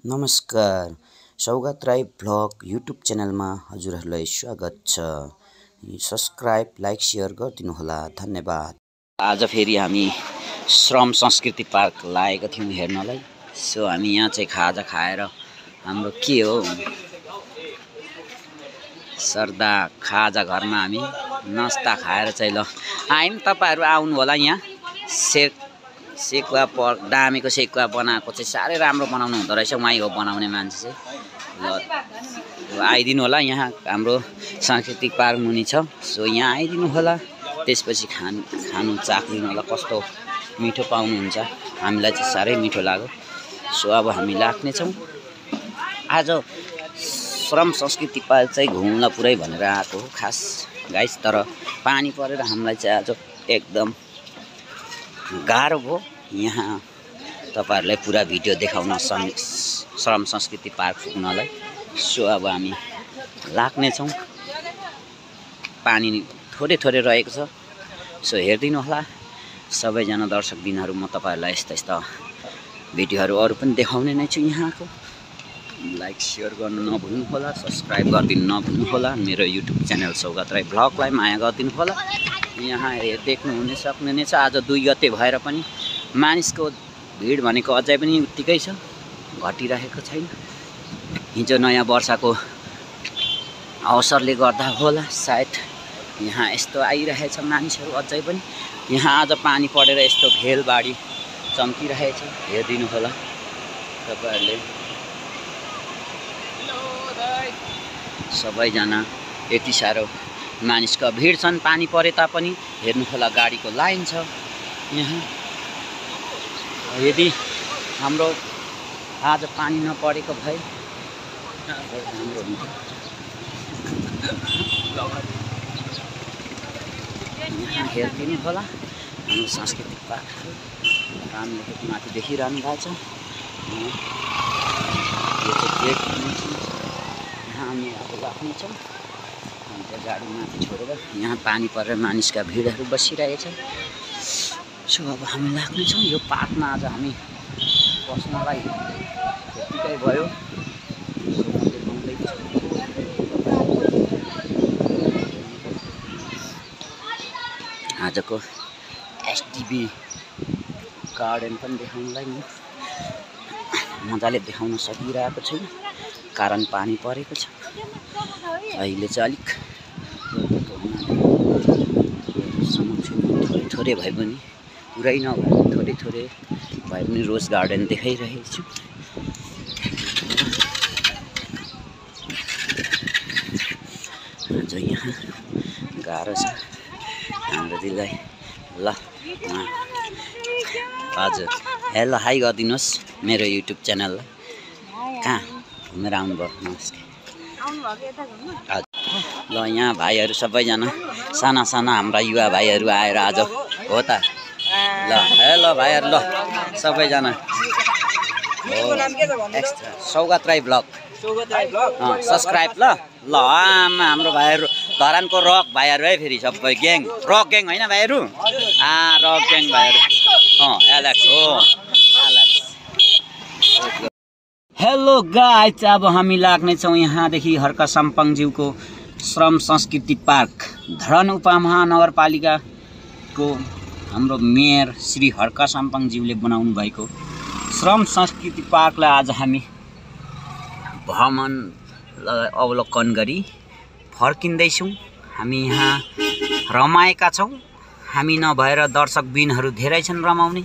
नमस्कार, सौगात Rai vlog YouTube च्यानलमा हजुरहरूलाई स्वागत छ। सब्स्क्राइब, लाइक, सेयर गरिदिनु होला। धन्यवाद। आज फेरि हामी श्रम संस्कृति पार्क लागेका थियौँ हेर्नलाई। सो हामी यहाँ चाहिँ खाजा खाएर हाम्रो के हो सरदा खाजा घरमा हामी नास्ता खाएर चाहिँ ल आयौँ। तपाईँहरू आउनु होला। यहाँ सेकुवा पर्क डामेको सेकुवा बनाएको चाहिँ साह्रै राम्रो बनाउनु हुँदो रहेछ। उहाँ हो बनाउने मान्छे चाहिँ ल आइदिनु होला। यहाँ हाम्रो सांस्कृतिक पार्क मुनि छ। सो यहाँ आइदिनु होला। त्यसपछि खानु चाख्दिनु होला कस्तो मिठो पाउनुहुन्छ। हामीलाई चाहिँ साह्रै मिठो लाग्यो। सो अब हामी लाग्नेछौँ। आज श्रम संस्कृति पार्क चाहिँ घुम्न पुरै भनेर आएको हो खास गाइस। तर पानी परेर हामीलाई चाहिँ आज एकदम गाह्रो भयो यहाँ तपाईहरुलाई पुरा भिडियो देखाउन श्रम संस्कृति पार्क पुग्नलाई। सो अब हामी लाग्नेछौँ। पानी थोरै थोरै रहेको छ। सो हेर्दिनु होला सबैजना दर्शकबिनहरु। म तपाईहरुलाई यस्ता यस्ता भिडियोहरु अरु पनि देखाउने नै छु। यहाँको लाइक शेयर गर्न नभुल्नु होला। सब्स्क्राइब गरिदिनु नभुल्नु होला। मेरो युट्युब च्यानल सौगात राई भ्लगलाई माया गरिदिनु होला। यहाँ देख्नु हुन सक्ने नै छ। आज 2 गते भएर पनि मानिसको भिड भनेको अझै पनि उत्तिकै छ, घटिरहेको छैन। हिजो नयाँ वर्षको अवसरले गर्दा होला सायद यहाँ यस्तो आइरहेछ मानिसहरू अझै पनि। यहाँ आज पानी परेर यस्तो भेलबाडी चम्किरहेछ। हेर्दिनु होला तपाईहरुले। सबैजना यति साह्रो मानिसको भिड छन्। पानी परे तापनि हेर्नु होला गाडीको लाइन छ यहाँ। यदि हाम्रो आज पानी नपरेको भए यहाँ हेर्दिनु होला हाम्रो सांस्कृतिक पार्कहरू राम्रोले माथि देखिरहनु भएको छ। यो चाहिँ गेट यहाँ हामी अब लाग्नेछौँ। हामी त गाडी माथि छोडेर यहाँ पानी परेर मानिसका भिडहरू बसिरहेछ। सो अब हामी लाग्नेछौँ। यो पार्कमा आज हामी बस्नलाई यतिकै भयो। आजको एसटिबी गार्डन पनि देखाउनलाई मजाले देखाउन सकिरहेको छु कारण पानी परेको छ। अहिले चाहिँ अलिक थोरै थोरै भए पनि पुरै नभए थोरै थोरै भए पनि रोज गार्डन देखाइरहेको छु। आज यहाँ गाह्रो छ हाम्रो दिललाई। ल हजुर हेलो हाई गरिदिनुहोस् मेरो युट्युब च्यानललाई। कहाँ घुमेर आउनुभयो? नमस्कार। ल यहाँ भाइहरू सबैजना साना साना हाम्रा युवा भाइहरू आएर आज हो त। ल हेलो भाइहरू। ल सबैजना सौगात राई भ्लग सब्स्क्राइब। ल ल आमा हाम्रो भाइहरू धरानको रक भाइहरू है फेरि सबै ग्याङ रक ग्याङ होइन भाइहरू? रक ग्याङ भाइहरू। एलेक्स हो एलेक्स। हेलो गाइस, अब हामी लाग्नेछौँ यहाँदेखि हर्का साम्पाङज्यूको श्रम संस्कृति पार्क। धरान उपमहानगरपालिकाको हाम्रो मेयर श्री हर्का साम्पाङज्यूले बनाउनु भएको श्रम संस्कृति पार्कलाई आज हामी भ्रमण अवलोकन गरी फर्किँदैछौँ। हामी यहाँ रमाएका छौँ। हामी नभएर दर्शकबिनहरू धेरै छन् रमाउने।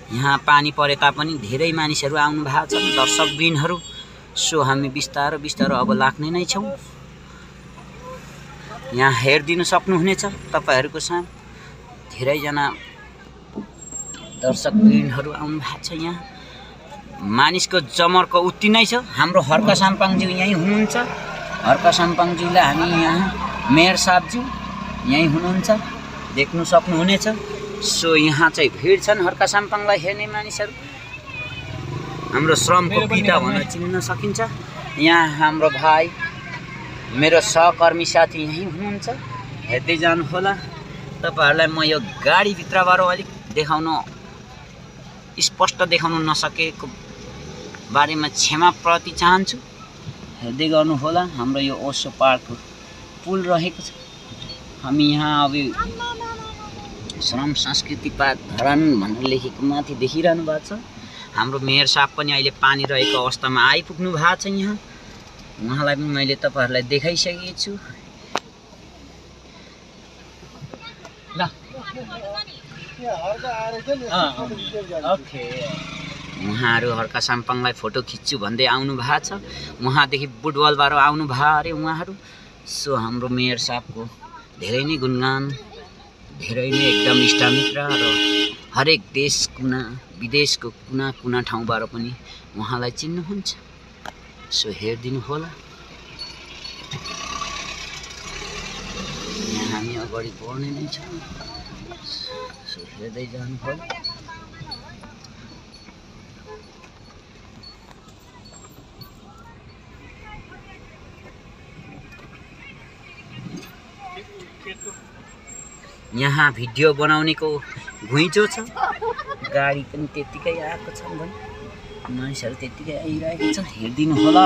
यहाँ पानी परे तापनि धेरै मानिसहरू आउनु भएको छन् दर्शकबिनहरू। सो हामी बिस्तारो बिस्तारो अब लाग्ने नै छौँ। यहाँ हेरिदिनु सक्नुहुनेछ तपाईहरूको साथ धेरैजना दर्शकबिनहरू आउनु भएको छ। यहाँ मानिसको जमर्को उत्ति नै छ। हाम्रो हर्का साम्पाङज्यू यहीँ हुनुहुन्छ। हर्का साम्पाङज्यूलाई हामी यहाँ मेयर साहबज्यू यहीँ हुनुहुन्छ, देख्नु सक्नुहुनेछ। सो यहाँ चाहिँ भिड छन् हर्का साम्पाङलाई हेर्ने मानिसहरू। हाम्रो श्रमको पिता भनेर चिन्न सकिन्छ। यहाँ हाम्रो भाइ मेरो सहकर्मी साथी यहीँ हुनुहुन्छ, हेर्दै जानु होला। तपाईहरुलाई म यो गाडीभित्रबाट अलिक देखाउन स्पष्ट देखाउन नसकेको बारेमा क्षमा प्रति चाहन्छु। हेर्दै गर्नुहोला हाम्रो यो ओसो पार्कको पुल रहेको छ। हामी यहाँ अब श्रम संस्कृति पार्क धरान भनेर लेखेको माथि देखिरहनु भएको छ। हाम्रो मेयर साहब पनि अहिले पानी रहेको अवस्थामा आइपुग्नु भएको छ। यहाँ उहाँलाई पनि मैले तपाईहरुलाई देखाइसकेको छु। ल उहाँहरू हर्का साम्पाङलाई फोटो खिच्छु भन्दै आउनु भएको छ। उहाँदेखि बुटवलबाट आउनु भयो अरे उहाँहरू। सो हाम्रो मेयर साहबको धेरै नै गुणगान, धेरै नै एकदम इष्टमित्र र हरेक देश कुना विदेशको कुना कुना ठाउँबाट पनि उहाँलाई चिन्नुहुन्छ। सो हेरिदिनु होला। यहाँ हामी अगाडि बढ्ने नै छौँ। सो हेर्दै जानु होला। यहाँ भिडियो बनाउनेको घुइँचो छ। गाडी पनि त्यतिकै आएको छ भने मानिसहरू त्यतिकै आइरहेको छ। हेरिदिनु होला।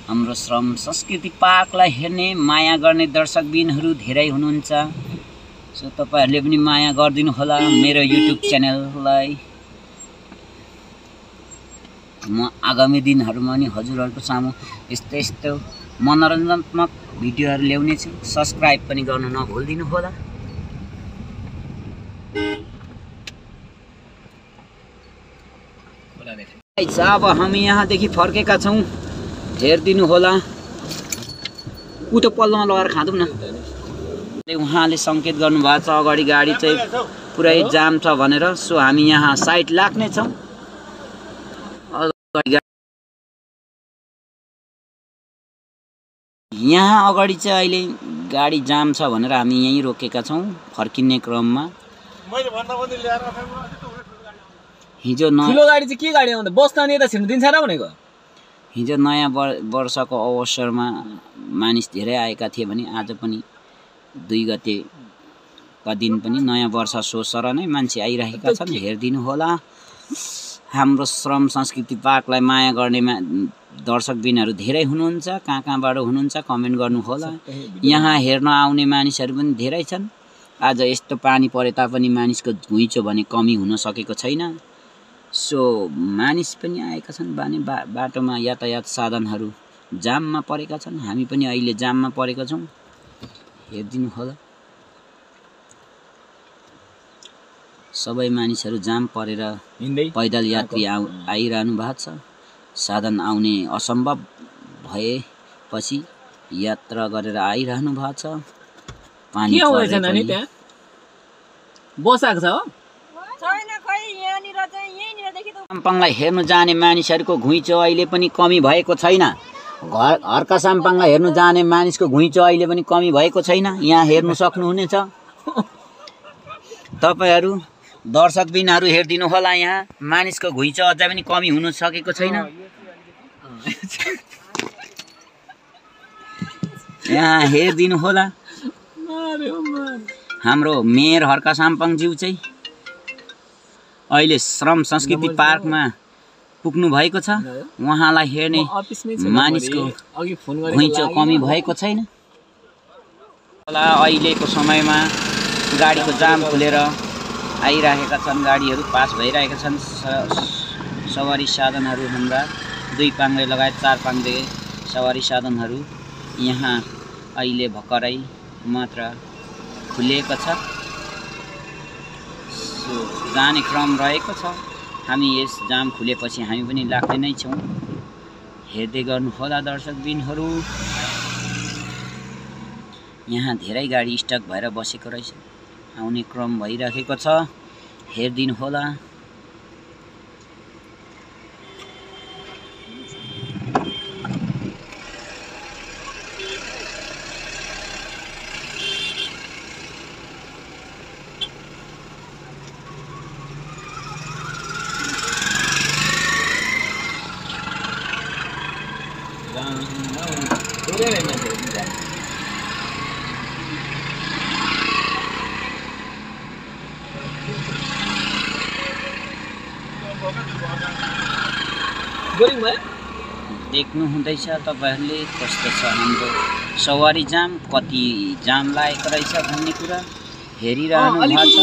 हाम्रो श्रम संस्कृति पार्कलाई हेर्ने माया गर्ने दर्शकबिनहरू धेरै हुनुहुन्छ। सो तपाईहरुले पनि माया गरिदिनु होला मेरो युट्युब च्यानललाई। म आगामी दिनहरुमा नि हजुरहरुको सामु यस्तो मनोरञ्जनात्मक भिडियोहरु ल्याउने छु। सब्स्क्राइब पनि गर्न नभुल्दिनु होला। अब हामी यहाँदेखि फर्केका छौं। हेरिदिनु होला। उ त पल्लोमा लगाएर खाँदौं न। उहाँले संकेत गर्नुभएको छ अगाडि गाडी चाहिँ पुरै जाम छ भनेर। सो हामी यहाँ साइड लाग्ने छौं। यहाँ अगाडि चाहिँ अहिले गाडी जाम छ भनेर हामी यही रोकेका छौं फर्किने क्रममा। हिजो ठुलो गाडी चाहिँ के गाडी आउँदा बस त नि यता छिर्नु दिन्छ र भनेको। हिजो नयाँ वर्षको अवसरमा मानिस धेरै आएका थिए भने आज पनि 2 गतेका दिन पनि नयाँ वर्ष सोसर नै मान्छे आइरहेका छन्। हेरिदिनु होला। हाम्रो श्रम संस्कृति पार्कलाई माया गर्ने दर्शकबिनहरू धेरै हुनुहुन्छ। कहाँबाट हुनुहुन्छ कमेन्ट गर्नु होला। यहाँ हेर्न आउने मानिसहरू पनि धेरै छन्। आज यस्तो पानी परे तापनि मानिसको घुइँचो भने कमी हुन सकेको छैन। सो मानिस पनि आएका छन्। बाटोमा यातायात साधनहरू जाममा परेका छन्। हामी पनि अहिले जाममा परेका छौं। हेरिदिनु होला। सबै मानिसहरू जाम परेर पैदल यात्री आइरहनु भएको छ। साधन आउने असम्भव भएपछि यात्रा गरेर आइरहनु भएको छ। पानी परेको बस आएको छ हो छैन खै यहाँनिर चाहिँ यहीँनिर देखि त साम्पाङलाई हेर्नु जाने मानिसहरूको घुइँचो अहिले पनि कमी भएको छैन। हर्का साम्पाङलाई हेर्नु जाने मानिसको घुइँचो अहिले पनि कमी भएको छैन। यहाँ हेर्नु सक्नुहुनेछ। तपाईहरु दर्शकबिनहरू हेरिदिनु होला। यहाँ मानिसको घुइँचो अझै पनि कमी हुन सकेको छैन। यहाँ हेरिदिनु होला। हाम्रो मेयर हर्का साम्पाङ ज्यू चाहिँ अहिले श्रम संस्कृति पार्कमा पुग्नु भएको छ। उहाँलाई हेर्ने मानिसको घुइँचो कमी भएको छैन। होला अहिलेको समयमा गाडीको जाम खुलेर आइरहेका छन्। गाडीहरू पास भइरहेका छन्। सवारी साधनहरू हाम्रा 2 पाङ्ग्रे लगायत 4 पाङ्ग्रे सवारी साधनहरू यहाँ अहिले भर्खरै मात्र खुलेको छ। सो जाने क्रम रहेको छ। हामी यस जाम खुलेपछि हामी पनि लाग्ने नै छौं। हेर्दै गर्नु होला दर्शकबिनहरू। यहाँ धेरै गाडी स्टक भएर बसेको रहेछ। आउने क्रम भइरहेको छ। हेरिदिनु होला। बोरिङ भयो देख्नु हुँदैछ तपाईहरुले कस्तो छ हाम्रो सवारी जाम, कति जाम लागेको रहेछ भन्ने कुरा हेरिरहनु भएको छ।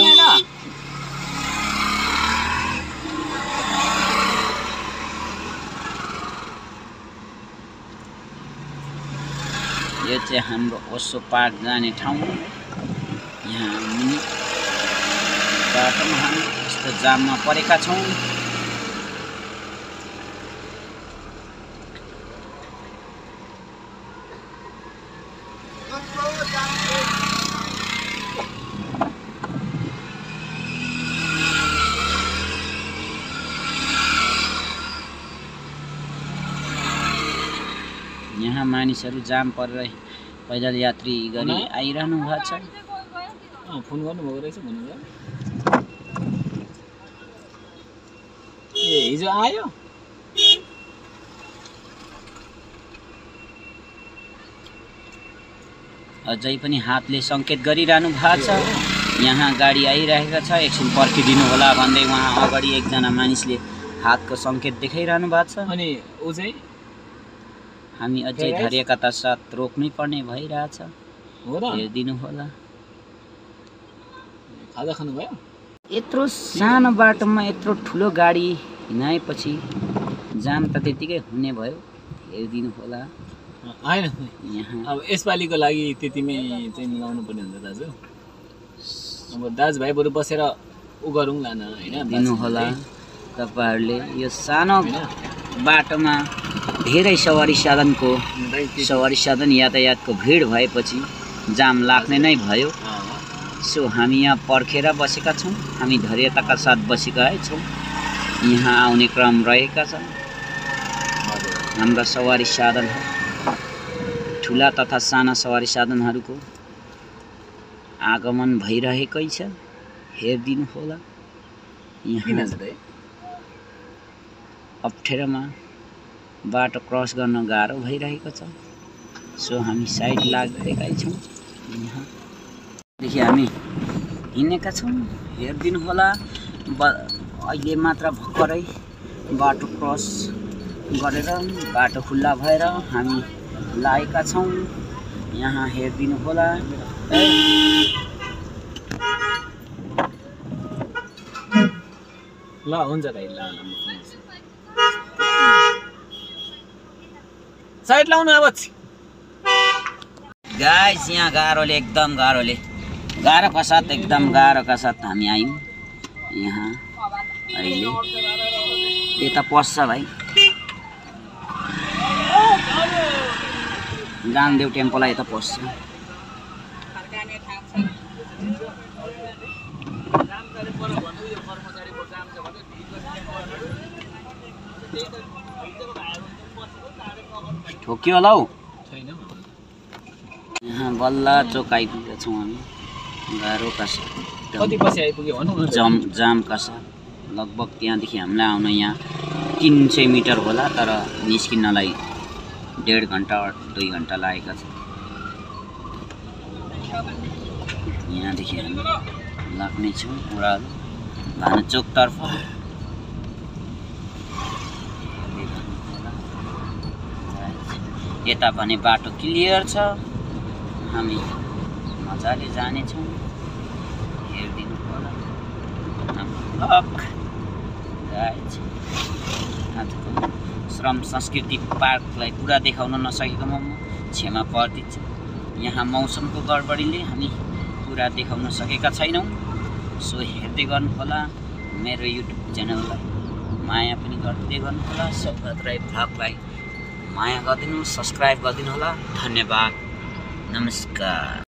यो चाहिँ हाम्रो ओसो पार्क जाने ठाउँ। यहाँ हामी बाटोमा हामी यस्तो जाममा परेका छौँ। यहाँ मानिसहरू जाम परेर पैदल यात्री गरी आइरहनु भएको छ। फोन गर्नुभएको रहेछ भन्नुभयो। ए हिजो आयो अझै पनि हातले संकेत गरिरहनु भएको छ। यहाँ गाडी आइरहेको छ, एकछिन पर्खिदिनु होला भन्दै उहाँ अगाडि एकजना मानिसले हातको संकेत देखाइरहनु भएको छ। अनि ऊ चाहिँ हामी अझै धैर्यका साथ रोक्नै पर्ने भइरहेछ। हो र हेरिदिनु होला। खाजा खानुभयो? यत्रो सानो बाटोमा यत्रो ठुलो गाडी हिँडाएपछि जाम त त्यतिकै हुने भयो। हेरिदिनु होला। आएन यहाँ अब यसपालिको लागि त्यतिमै चाहिँ मिलाउनु पर्ने हुन्छ दाजु। अब दाजुभाइ बरु बसेर उ गरौँला न हैन। दिनु होला तपाईहरुले। यो सानो बाटोमा धेरै सवारी साधन यातायातको भिड भएपछि जाम लाग्ने नै भयो। सो हामी यहाँ पर्खेर बसेका छौँ। हामी धैर्यताका साथ बसेका छौँ। यहाँ आउने क्रम रहेका छन्। हाम्रा सवारी साधनहरू ठुला तथा साना सवारी साधनहरूको आगमन भइरहेकै छ। हेरिदिनु होला। यहाँ अप्ठ्यारोमा बाटो क्रस गर्न गाह्रो भइरहेको छ। सो हामी साइड लाग्दैका छौँ। यहाँदेखि हामी हिँडेका छौँ। हेरिदिनु होला। अहिले मात्र भर्खरै बाटो क्रस गरेर बाटो खुल्ला भएर हामी लागेका छौँ। यहाँ हेरिदिनु होला। ल हुन्छ दाइ। ल साइड लाउनु अब। गाइस यहाँ गाह्रोका साथ एकदम गाह्रोका साथ हामी आयौँ। यहाँ अहिले यता पस्छ भाइ। गान्देव टेम्पललाई यता पस्छ। ठोक्यो होला हौ। यहाँ बल्ल चोक आइपुगेका छौँ हामी। गाह्रोका साथ कति पछि आइपुग्यो भन्नु? जामका साथ लगभग त्यहाँदेखि हामीलाई आउन यहाँ 300 मिटर होला, तर निस्किनलाई 1.5 घन्टा 2 घन्टा लागेका छ। यहाँदेखि हामी लाग्नेछौँ ओह्रालो भानुचोकतर्फ। यता भने बाटो क्लियर छ। हामी मजाले जानेछौँ। हेरिदिनु होला। आजको श्रम संस्कृति पार्कलाई पुरा देखाउन नसकेकोमा म क्षमा प्रार्थी। यहाँ मौसमको गडबडीले हामी पुरा देखाउन सकेका छैनौँ। सो हेर्दै गर्नुहोला। मेरो युट्युब च्यानललाई माया पनि गर्दै गर्नुहोला। सौगात राई भ्लगलाई माया गरिदिनु, सब्सक्राइब गरिदिनु होला। धन्यवाद। नमस्कार।